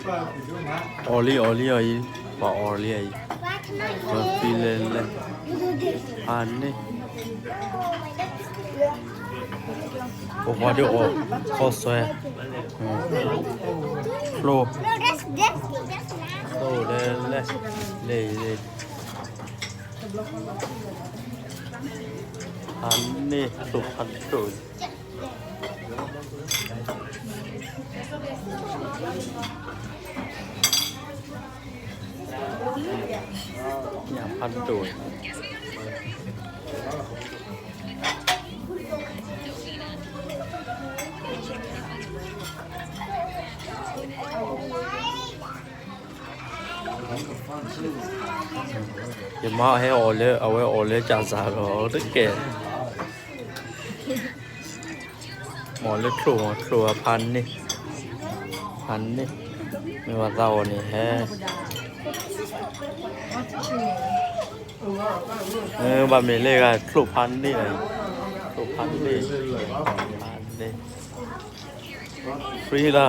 အီၣ်လံအီၣ်လံအီၤအံၤ, ပှၤအီၣ်လံအံၤ, ပှၤဖံလဲၣ်လဲၣ်, ဖးန့ၣ်, ပပှၤဒ်အီၣ်ခီစွဲ, ချိၣ်, ချိၣ်လဲၣ်လဲၣ်, လဲၣ်အံၤ, ဖးန့ၣ်ချိၣ်ဖးဒိၣ် ညၣ်ဖးဒိၣ်, ယမါဟဲအီၣ်လၢ အဝဲအီၣ်လၢကၢ်စၢ်လီၤတက့ၢ်. မ့ၢ်လၢချိၣ်မ့ၢ်ချိၣ်အဖးန့ၣ်, ဖးန့ၣ်, မ့ၢ်ဘၣ်သးအီၣ်န့ၣ်ဟဲ, ဘၣ်မ့ၢ်လၢဂၤချိၣ်ဖးန့ၣ်လီၤ, ချိၣ်ဖးန့ၣ်, ဖးန့ၣ်, free လီၤ,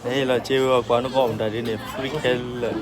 နဟ့ၣ်လီၤစ့ဝဲကွၢ်နကီၢ်မတၤဒ်န့ၣ် free ခဲလၢာ်.